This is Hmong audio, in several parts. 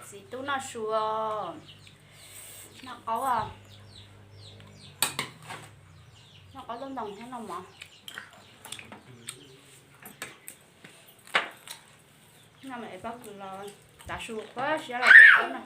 Txiv tub noj su, noj qaub, noj qaub toj ntoo thiab noj mov. Noj mas es pob kws los tav su qhuav siab los cov qaub no.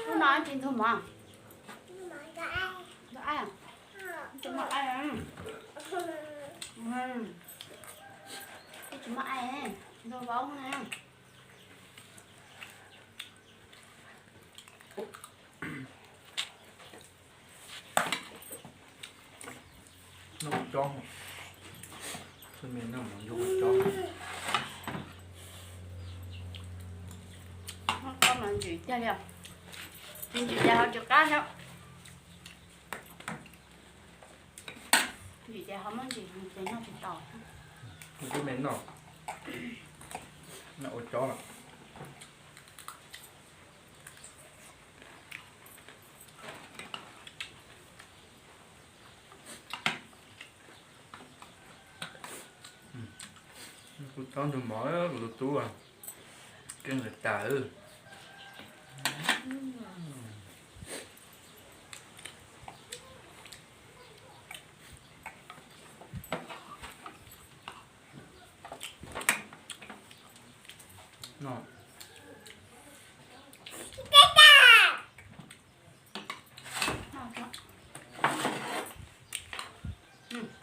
Hnub no tsis ntug mov, ntug aib, tsis muaj aib, tsis muaj aib, ntug vaub na. Noj cob, me noj mov ncuab cob. Noj cob mas ntsim tiag li, tsis ntsim ces ho tsis qab thiab. Ntsim ces ho muab ntsim ces noj tsis tau. Ib me noj, noj ua cob lawm. Kuv txhob ntug mov, kuv tus tub keej lawm tas.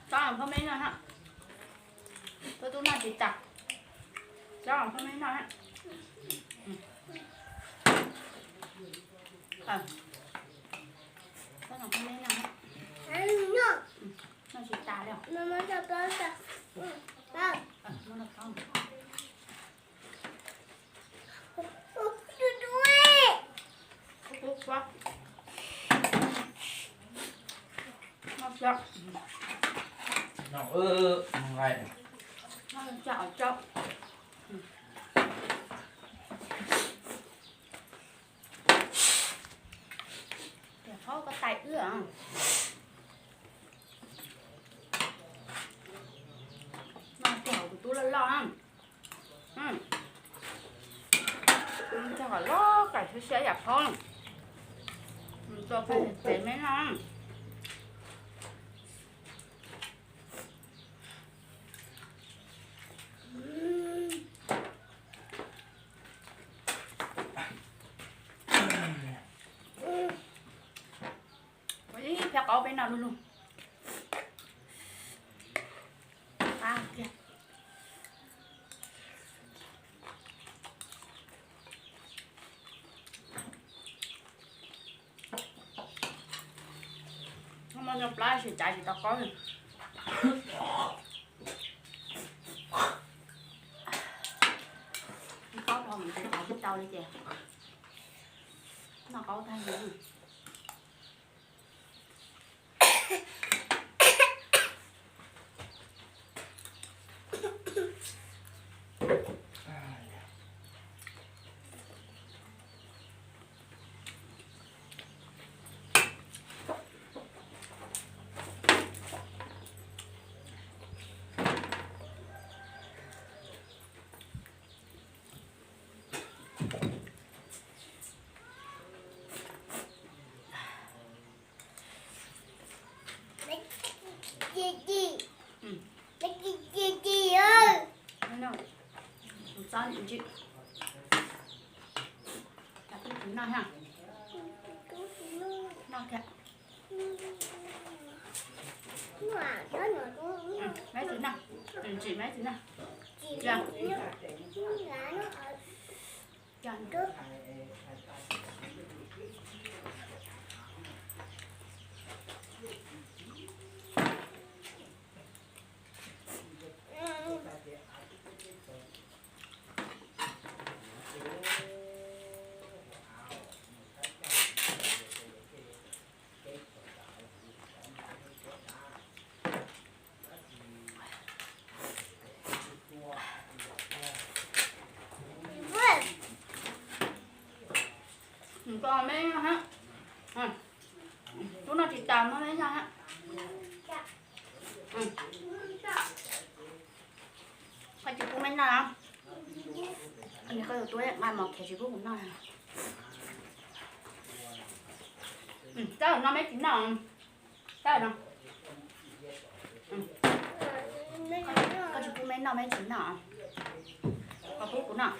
Tsob phab meb no, tub tub noj tsis tas. Tsob phab meb no, tsob phab meb no, noj tsis tas li. Tias phob koj tais wb, no tias kuv tub loj loj, cog kom loj kais siab siab yam phob, tso peb tsev me no. Ua ib phiab qaub peb noj lug lug. Qab kiag. Muaj nyuag plab tsis tsav tsis tau qaub li. Qaub dhau mus tsis tau li ces noj qaub tag li. Maiv txiv noj, ntsim maiv txiv noj. Tub noj Tsis tau muab meb noj. Koj tsis pub meb noj. Koj tus tub nqa mov khiav tsis pub kuv noj. Txhob noj, meb tsis noj. Txhob no. Koj tsis pub meb noj, meb tsis noj. Koj pub kuv noj.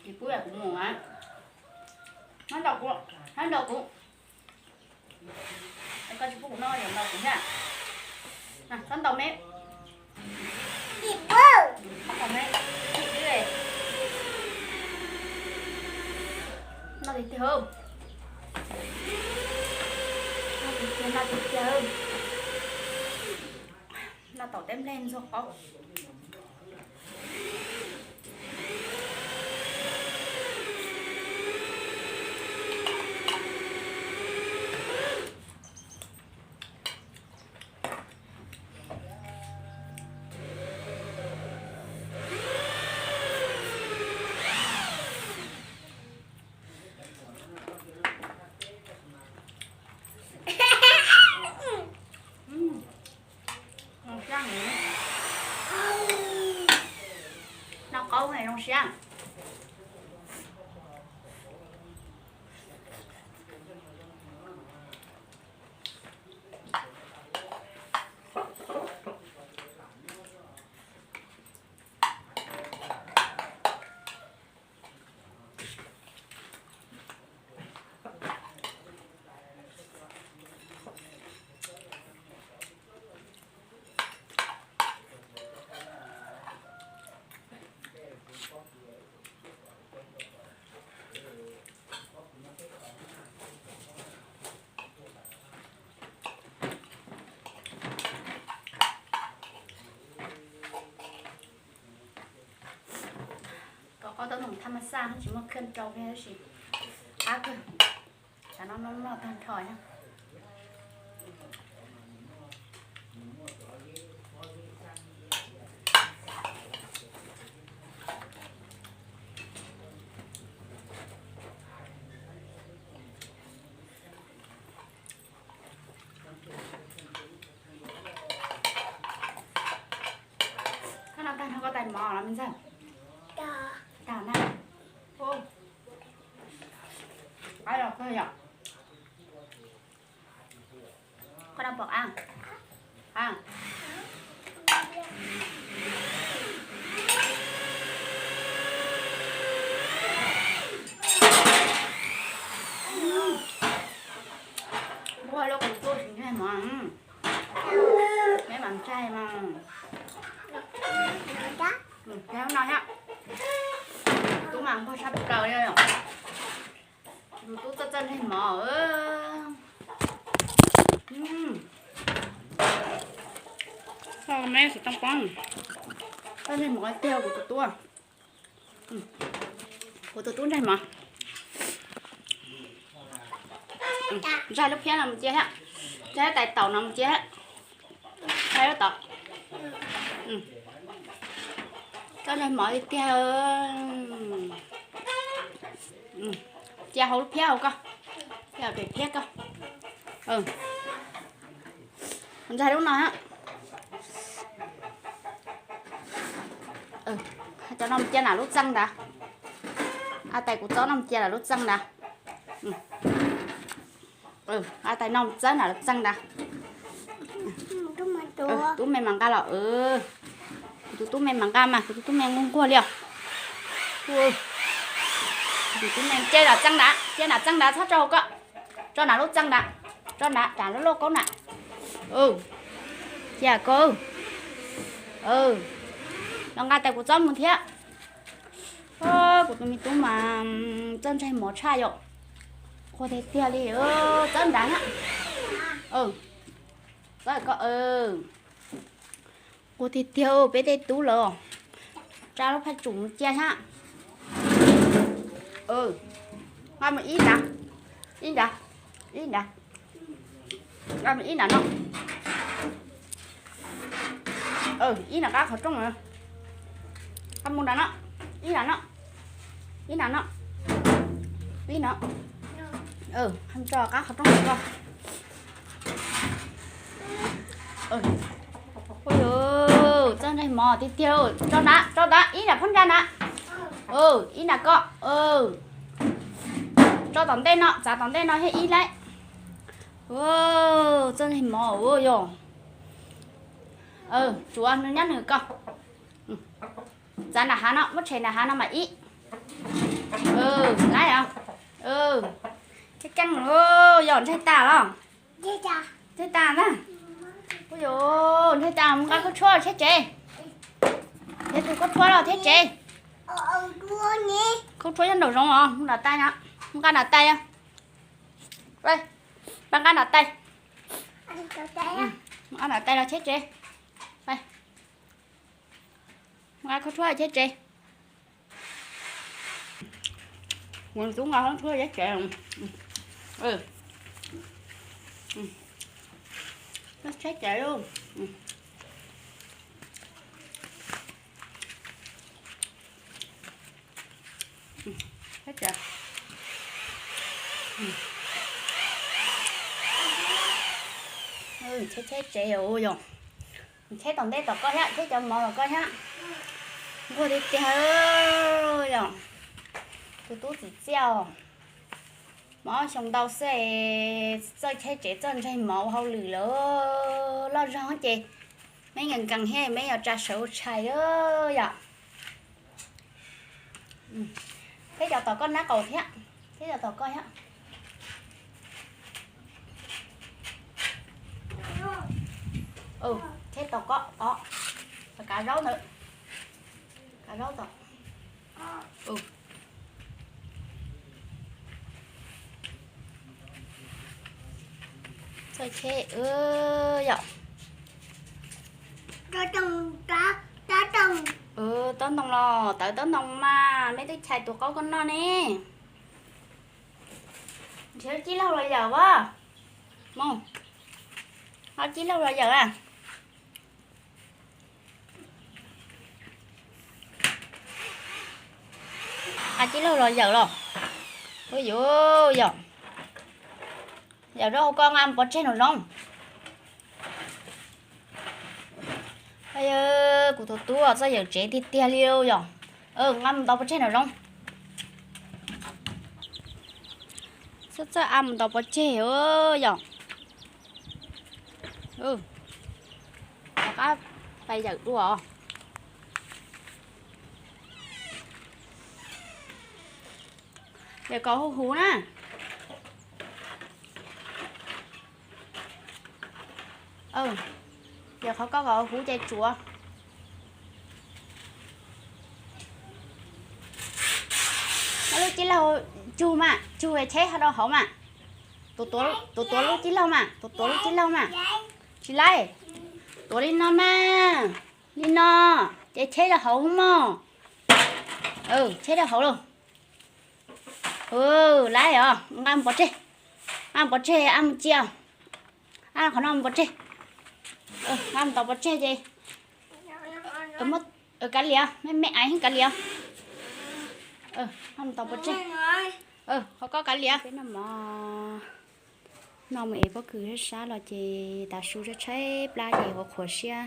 Tsis pub kuv mus. Nyob nrog kuv, nyob nrog kuv. Koj tsis pub kuv noj, nyob nrog kuv thiab. Txhob ntaus meb. Txhob ntaus meb. Noj tiag tiag, noj tiag tiag, noj tiag tiag. Noj tau teb nplej ntxuag qaub. Zoo siab. Noj qaub zoo siab. Koj qaub tau noj thaj ma xaj, tsis muaj khaj rau thiab tab sis qab kawg. Tsam no noj noj tag nrho na. Koj noj tag nrho koj tais mov los me ntxawg? Tag na. Qab los kawg yom. Koj noj pom qab? Nquag lub qus tuaj tsis ntsaig mov. Meb mam ntsaig mas. Ntsaig no thiab. Tub mas nquag tshaj plaws li. Tus tub txawj txawj ntsaig mov. Meb xav tau poob. Txawj ntsaig mov tiag kuv tus tub. Kuv tus tub ntsaig mov. Ntsaig lub phiab no mus cia thiab. Ntsaig tais taum no mus cia thiab. Ntsaig lub taum. Txawj ntsaig mov tiag tiag. Cia hauv lub phiab hauv koj. Cia pem phiab koj. Ntsaig lub no. Cov no mus cia nram lub txeeg ntawd. A tais kuv txob no mus cia nram lub txeeg ntawd. A tais no mus txawb nram lub txeeg ntawd. Tub me mas nqa los. Kuv tus tub me mas nqa mas kuv tus tub me nquag nquag li os. Kuv tus tub me cia nram txeeg ntawd, cia nram txeeg ntawd txhob tso hauv koj. Tso nram lub txeeg ntawd, tso nram, nram lub lauj kaub nram. Cia koj. Los nqa tais kuv txob mus thiab. Kuv tus me tub mas txawj ntsaig mov tshaj yom. Nquag tiag tiag li. Txob nrad na. Txob koj. Nquag tiag tiag peb tej tub lawm. Tsa lub phaj tsum mus cia thiab. Nqa mus ib nrad, ib nrad, ib nrad. Nqa mus ib nrad no. Ib nrad qab qhov rooj. Nqa mus nrad no, ib nrad no, ib nrad no, ib no. Tso qab qhov rooj ko. Ua li, txawj ntsej mov tiag tiag. Tso ntawd, tso ntawd, ib nram phab ntsa ntawd. Ib nram ko. Tso tom ntej no, txav tom ntej no thiab ib lawm. Txawj ntsej mov yog. Tsuav nws nyob nws ko. Txav nram hav no, muab tshem nram hav no mas ib. Lawm os. Keej keej, yog ntshai tas los? Ntshai tas na. Ua li, ntshai tas, mus nqa khaub tshuab thiab tsev. Thiab tus khaub tshuab los thiab tsev. Khaub tshuab nyob nraum zoov os, mus nram tais no. Mus nqa nram tais. Pab nqa nram tais. Nqa nram tais los thiab tsev. Nqa khaub tshuab thiab tsev. Mus tub nqa khaub tshuab thiab tsev. Thiab tsev. Thiab tsev. Thiab tsev yog. Thiab tom ntej tom ko thiab, thiab cov mov tom ko thiab. Nquag tiag tiag yom. Tus tub txim txiaj os. Mov xyoo ntau xwb, txawj cheb tsev txawj ntseg mov ua hauj lwm lawm, loj zog ces meb nkees nkees thiab meb yuav tsa sawv ua tshais yom. Thiab cov tom ko nab qaum thiab, thiab cov tom ko thiab. Thiab tom ko tod, kav zaub ntawd, kav zaub tom. Txawj cheb yom. Taub ntoo los tawv taub ntoo mas meb twb chais tus qaub koj noj ne. Nrhiav cib laug los yawm a. Mus, ob cib laug los yawm a. Nqa cib laug los yawm los. Ua yuav yom. Yawm rau hauv ko nqa mus pov tseg nraum zoov. Kuv tus tub txawj yawm tsev tiag tiag li yom. Nqa mus ntov pov tseg nraum zoov. Txawj txawj a mus ntov pov tseg yom. Rov qab pais yawm dua. Yawm kom huv huv na. Yawm qhov ko kom huv ces tsuav. Lub cib laug tsug mas, tsug cheb ho rau hauv mas. Tus tuav lub cib laug mas, tus tuav lub cib laug mas. Tsis laib, tuav li no mas, li no, ces cheb rau hauv mog. Cheb rau hauv lauj. Laib os, nqa mus pov tseg, nqa mus pov tseg, a mus cia, a qhov no mus pov tseg, nqa mus tom pov tseg ces, kav liam, me me aiv kav liam, nqa mus tom pov tseg, qhov ko kav liam. Peb noj mov, noj mus es pob kws sab sab los ces tav su tshaib tshaib plab ces ua qhuav siab,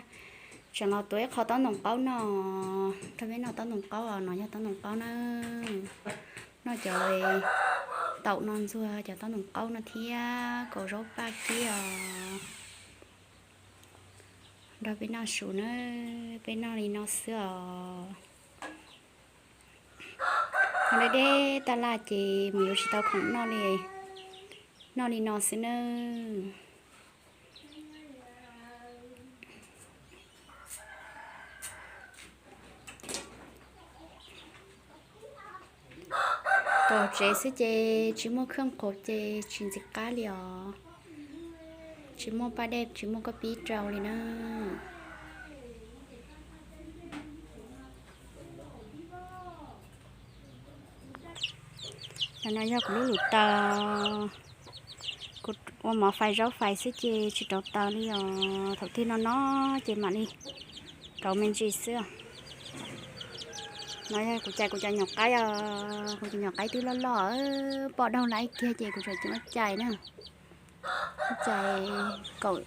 tseem los tuav ib qho taub ntoo qaub noj, rau peb noj taub ntoo qaub os, no yog taub ntoo qaub na. Noj cov taum no ntxuag cov taub ntoo qaub no thiab kaus zaub paj kib os. Nrog peb noj su na, peb noj li no xwb os. Ho deb deb taj laj ces mus yuav tsis tau khoom noj li, noj li no xwb nawb. Tom tsev xwb ces tsis muaj khawb qhauv ces tsis ntxim qab li os. Tsis muaj paj dej tsis muaj koj pib rau li na. Ntawm no yog kuv lub lus taws, kuv ua mov fais zaub fais xwb ces tsis rauv taws li os. Thaum twg no no ces mam li rauv me ntsis xwb. No yog kuv cais kuv cov nyuam qaib os, kuv cov nyuam qaib twb loj loj, poj daug lawm kiag ces kuv tseem muab cais na. Cais kaum,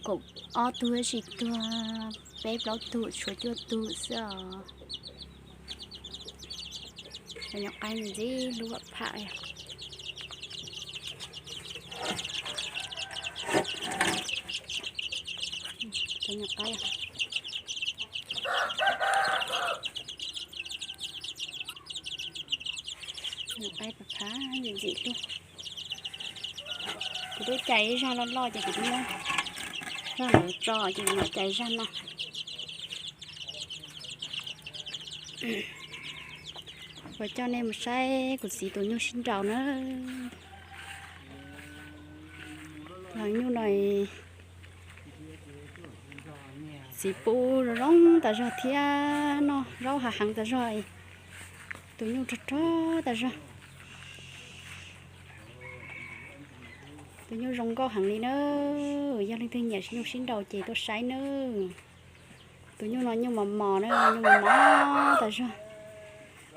kaum ob tug tab sis tuag peb plaub tug tshuav cuaj tug xwb os. Cov nyuam qaib ntxim hlub pham pham. Cov nyuam qaib, nyuam qaib pham pham ntxim ntxim hlub. Kuv twb cais ib zaj loj loj ces kuv twb muab zaj ntawd tso ces kuv mam cais zaj no. Kuv coj nej mus saib kuv txiv tus nyuj sib nraus na. Tus nyuj no txiv pub zoo zoo tas zog thiab noj zaub hav heev tas zog. Tus nyuj rog rog tas zog. Tus nyuj zoo nkauj heev li na. Yog leej twg nyiam nyuj sib nraus ces tuaj saib nawb. Tus nyuj no nyuj mos mos na, nyuj mos mos tas zog.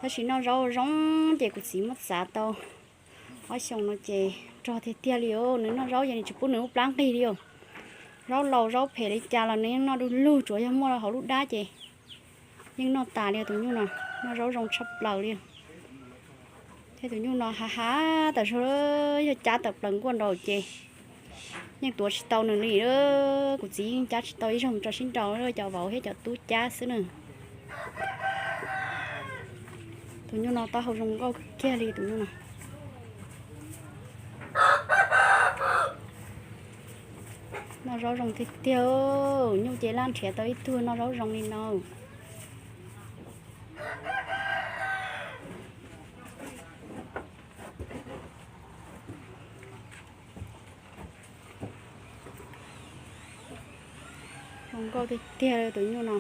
Tab sis noj zaub zoo ces kuv txiv muab txav tau ob xyoos no ces rog tiag tiag li os. Nws noj zaub ces nws tsis pub nws lub plab nqig li os. Zaub laus zaub phem li cas los nws yeej noj du lug, tsuav yog muaj hauv lub dab ces yeej noj tas li os. Tus nyuj no noj zaub zoo tshaj plaws li. Thiab tus nyuj no hav hav tas zog, yog cab tawm plaws nkuaj nraud ces yeej tuav tsis tau nws li. Kuv txiv yeej cab tsis tau ib zaug mus rau sib nraus, cov vauv thiab cov tub cab xwb na. Tus nyuj no taub hau zoo nkauj kiag li tus nyuj no. Noj zaub zoo tiag tiag, nyuj ces laj nrhiav tau ib tug noj zaub zoo li no. Zoo nkauj tiag tiag tus nyuj no.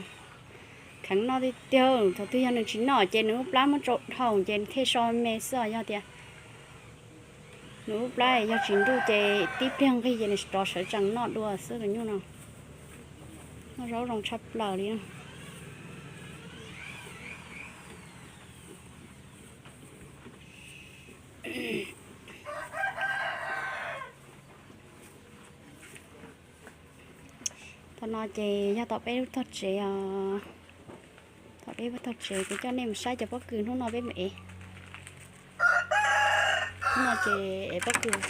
Kheev noj tiag tiag, thaum twg yog nws tsis noj ces nws lub plab muab tsau dhau ces nws thiaj so me xwb os. Yog tias nws lub plab yog tsis nruj ces tib pliag nqig ces nws rov sawv tsees noj dua xwb tus nyuj no. Noj zaub zoo tshaj plaws li. Thaum no ces yog tom peb lub tog tsev os. Tom peb lub tog tsev kuv coj nej mus saib cov pob kws hnub no peb mus ev. Hnub no ces ev pob kws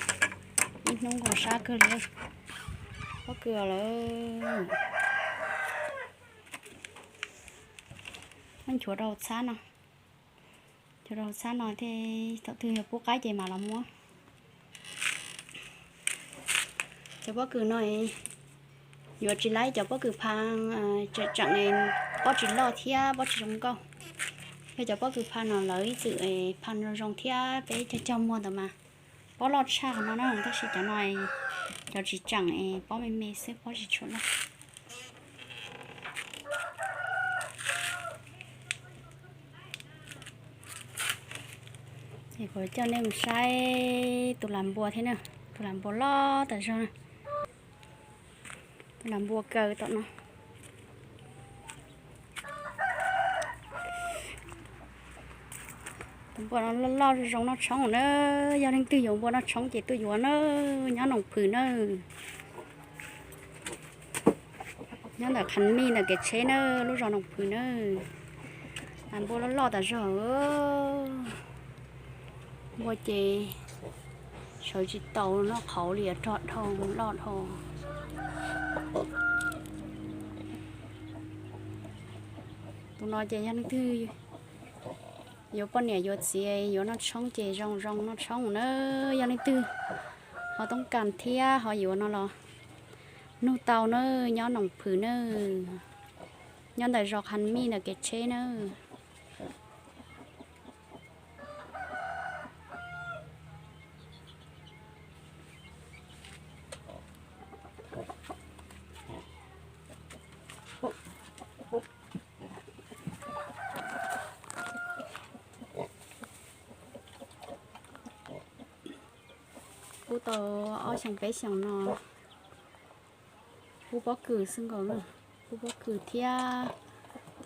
ib hnub nkaus sab kawg li. Pob kws lawm. Muab nchuav rau hauv txhab no. Nchuav rau hauv txhab no thiab thaum twg yog pub qaib ces mam los muab. Cov pob kws no yuav tsis laib cov pob kws pha tseem tseem, pob tsis loj thiab pob tsis zoo nkauj. Yog cov pob kws pha no lawv ib txwm pha zoo zoo thiab peb cog cog muag ntawd mas pob loj tshaj qhov no na, tab sis cov no cov tsis tseem, pob me me xwb pob tsis tshua loj. Ces kuv coj nej mus saib tus lam npua thiab na, tus lam npua loj tas zog na. Tus lam npua kaw tom no. Tus npua no loj loj zoo zoo noj tshoob na, yog leej twg yuav npua noj tshoob ces tuaj yuav na, nyob Noom Phwm na. Nyob ntawm Khas Mij ntawm kev tsheb na, lub zos Noom Phwm na. Lam npua loj loj tas zog. Npua ces sawv tsis tau noj qhauv li, rog dhau loj dhau. Tus no ces yog leej twg yuav poj niam yuav txiv yuav noj tshoob ces zoo zoo noj tshoob na. Yog leej twg ho toob kas thiab ho yuav no los nug tau na, nyob Noom Phwm na, nyob ntawm zos Khas Mij ntawm kev tsheb na. Pub tau ob xyoos peb xyoos no, pub pob kws xwb nkaus na, pub pob kws thiab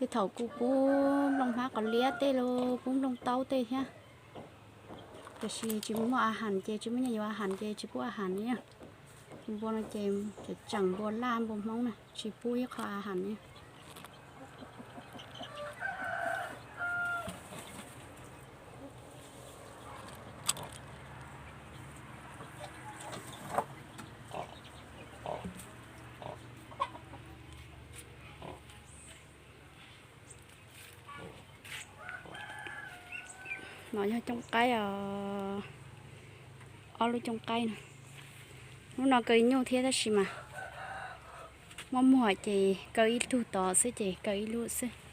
Tej thaum kuj pub nplooj hmab qos liab tej los pub nplooj taub tej thiab, tiam sis tsis muaj a has ces tsis muaj nyiaj yuav a has ces tsis pub a has li. Npua no ces tseem npua laj npua hmoob na, tsis pub ib qho a has li. No yog cooj qaib os, ob lub cooj qaib no. Lub no kaw nyuj thiab tab sis mas muaj muag ces kaw ib tug tod xwb ces kaw ib lub xwb.